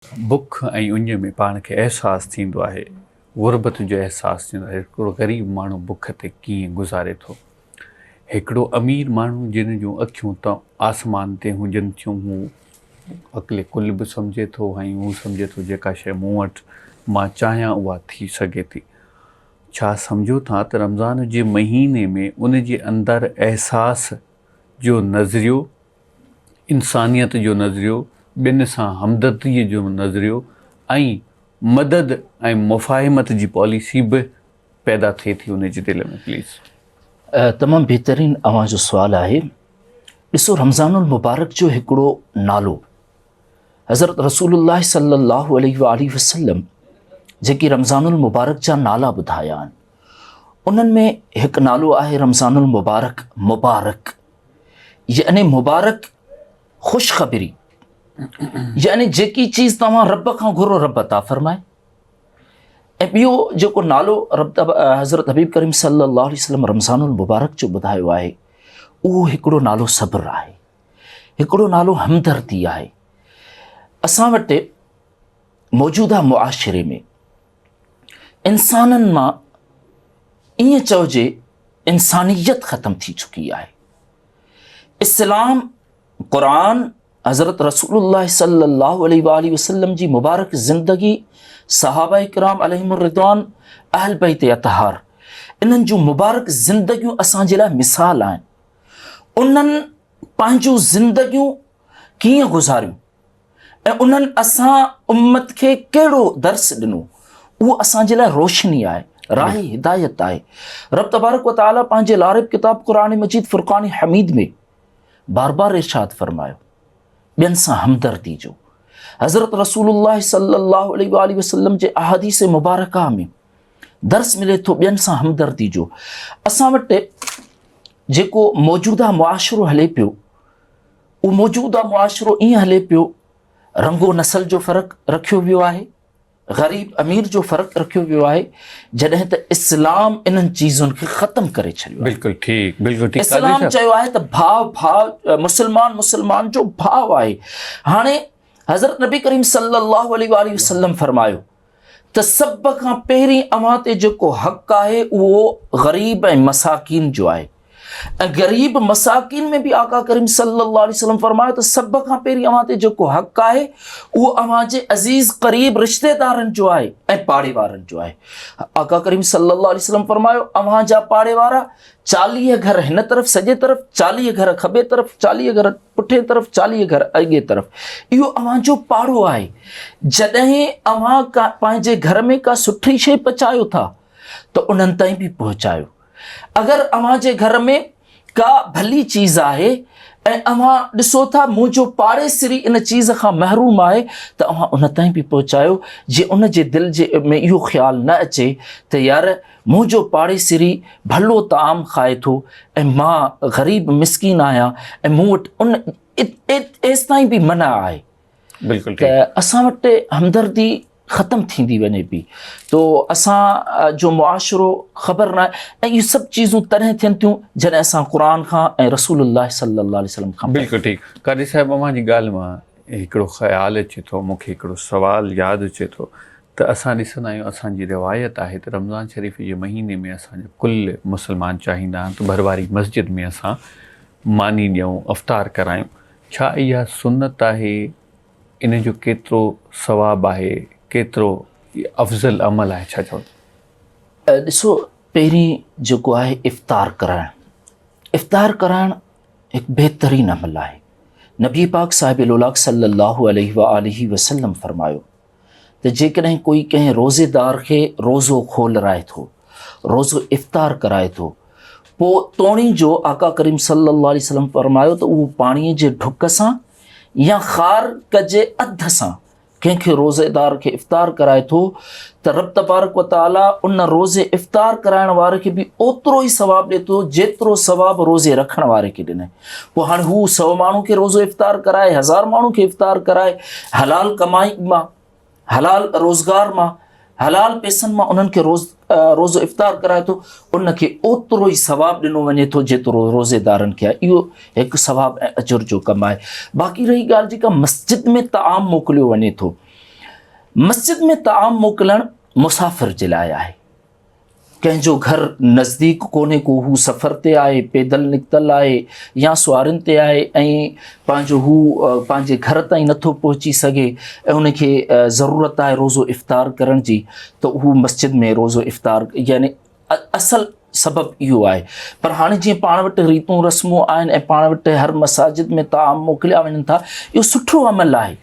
بک ۽ اڃ ۾ پاڻ کي احساس ٿيندو آهي، غربت جو احساس ٿيندو آهي، هڪڙو غريب ماڻهو بک تي ڪيئن گذاري ٿو. هڪڙو امير ماڻهو جنھن جون اکيون ته آسمان تي هجن ٿيون هو عقل ڪل به سمجهي ٿو ۽ هو سمجهي ٿو جيڪا شيء مون وٽ مان چاهيان اها ٿي سگهي ٿي. ڇا سمجهو ٿا ته رمضان جي مهيني ۾ ان جي اندر احساس جو نظريو انسانيت جو نظريو، ٻين سان همدرديء جو نظريو ۽ مدد ۽ مفاهمت جي پاليسي به پيدا ٿئي ٿي ان جي دل ۾ پليز. تمام بهترين اوهان جو سوال آهي. ڏسو رمضان المبارڪ جو هڪڙو نالو حضرت رسول الله صلي الله عليه واٰله وسلم جيڪي رمضان المبارڪ جا نالا ٻڌايا آهن انهن ۾ هڪ نالو آهي رمضان المبارڪ مبارڪ يعني مبارڪ خوشخبري يعني جيڪي چيز توهان رب کان گهرو رب عطا فرمائي ۽ ٻيو جيڪو نالو رب حضرت حبيب ڪريم صلي الله عليه وسلم رمضان المبارڪ جو ٻڌايو آهي اهو هڪڙو نالو صبر آهي هڪڙو نالو همدردي آهي اسان وٽ موجوده معاشري ۾ انسانن مان ائين چئجي انسانيت ختم ٿي چڪي آهي. اسلام، قرآن، حضرت رسول الله صلي الله عليه واٰله وسلم جي مبارڪ زندگي، صحابه ڪرام عليهم الرضوان، اهل بيت اطهار انهن جون مبارڪ زندگيون اسان جي لاء مثال آهن. انهن پنهنجون زندگيون ڪيئن گذاريون؟ ۽ انهن اسان امت کي ڪهڙو درس ڏنو اهو اسان جي لاء روشني آهي، راهه هدايت آهي. رب تبارڪ و تعالي پنهنجي لاريب ڪتاب قرآن مجيد فرقان حميد ۾ بار بار ارشاد فرمايو ٻين سان همدردي جو. حضرت رسول الله صلي الله عليه واٰله وسلم جي احاديث مبارڪه ۾ درس ملي ٿو ٻين سان همدردي جو. اسان وٽ جيڪو موجوده معاشرو هلي پيو اهو موجوده معاشرو ائين هلي پيو، رنگ و نسل جو فرق رکيو ويو آهي، غريب امير جو فرق رکيو ويو آهي، جڏهن ته اسلام انهن چيزن کي ختم ڪري ڇڏيو آهي. بلڪل ٺيڪ بلڪل ٺيڪ اسلام چيو آهي ته ڀاء ڀاء مسلمان مسلمان جو ڀاء آهي. هاڻي حضرت نبي ڪريم صلي الله عليه واٰله وسلم فرمايو ته سڀ کان پهرين اوهان تي جيڪو حق آهي اهو غريب ۽ مساڪين جو آهي ۽ غريب مساڪين ۾ به آقا ڪريم صلي الله عليه وسلم فرمايو ته سڀ کان پهرين اوهان تي جيڪو حق آهي اهو اوهان جي عزيز قريب رشتيدارن جو آهي ۽ پاڙي وارن جو آهي. آقا ڪريم صلي الله عليه وسلم فرمايو اوهان جا پاڙي وارا 40 گهر هن طرف سڄي طرف، 40 گهر کٻي طرف، 40 گهر پٺئين طرف، 40 گهر اڳئين طرف. اهو اوهان جو پاڙو آهي. جڏهن اوهان ڪا پنهنجي گهر ۾ ڪا سٺي شيء پچايو ٿا ته انهن تائين به پهچايو. اگر اوهان جي گهر ۾ ڪا ڀلي چيز آهي ۽ اوهان ڏسو ٿا منهنجو پاڙيسري ان چيز کان محروم آهي ته اوهان ان تائين به پهچايو جي ان جي دل جي ۾ اهو خيال نه اچي ته يار منهنجو پاڙيسري ڀلو طعام کائي ٿو ۽ مان غريب مسڪين آهيان ۽ مون وٽ ان ايستائين به منع آهي. بلڪل ته اسان وٽ همدردي ختم ٿيندي وڃي پئي تو اسان جو معاشرو خبر نه آهي ۽ اهي سڀ چيزون تڏهن ٿين ٿيون جڏهن اسان قرآن کان ۽ رسول الله صلي الله عليه وسلم کان بلڪل ٺيڪ قاضي صاحب اوهان جي ڳالهه مان هڪڙو خيال اچي ٿو مون کي هڪڙو سوال ياد اچي ٿو ته اسان ڏسندا آهيون اسان جي روايت آهي ته رمضان شريف جي مهيني ۾ اسان جا ڪل مسلمان چاهيندا آهن ته ڀرواري مسجد ۾ اسان ماني ڏيون افطار ڪرايون ڇا اها سنت آهي؟ ان جو ڪيترو ثواب آهي؟ ڪيترو افضل عمل آهي؟ ڇا چوندا؟ ڏسو پهرين جيڪو آهي افطار ڪرائڻ، افطار ڪرائڻ هڪ بهترين عمل آهي. نبي پاڪ صاحب لولاڪ صلي الله عليه واٰله وسلم فرمايو ته جيڪڏهن ڪوئي ڪنهن روزيدار کي روزو کولرائي ٿو، روزو افطار ڪرائي ٿو، پوء توڻي جو آقا ڪريم صلي الله عليه وسلم فرمايو ته اهو پاڻيء جي ڍڪ سان يا خارڪ جي اڌ سان ڪنهن کي روزيدار کي افطار ڪرائي ٿو ته رب تبارڪ و تعالي ان روزي افطار ڪرائڻ واري کي به اوترو ئي ثواب ڏي ٿو جيترو ثواب روزي رکڻ واري کي ڏنائين. پوء هاڻي هو سئو ماڻهو کي روزو افطار ڪرائي، هزار ماڻهو کي افطار ڪرائي، حلال ڪمائي مان، حلال روزگار مان، حلال پئسن مان انهن کي روز روزو افطار ڪرائي ٿو، ان کي اوترو ئي ثواب ڏنو وڃي ٿو جيترو روزيدارن کي آهي. اهو هڪ ثواب ۽ اجر جو ڪم آهي. باقي رهي ڳالهه جيڪا مسجد ۾ طعام موڪليو وڃي ٿو. مسجد ۾ طعام موڪلڻ مسافر جي لاء آهي. ڪنهن جو گهر نزديڪ ڪونهي ڪو هو سفر تي آهي، پيدل نڪتل آهي يا سوارين تي آهي ۽ پنهنجو هو پنهنجي گهر تائين نٿو پهچي سگهي ۽ ان کي ضرورت آهي روزو افطار ڪرڻ جي ته هو مسجد ۾ روزو افطار يعني اصل سبب اهو آهي پر هاڻي جيئن پاڻ وٽ ريتون رسمون آهن ۽ پاڻ وٽ هر مساجد ۾ طعام موڪليا وڃن ٿا اهو سٺو عمل آهي.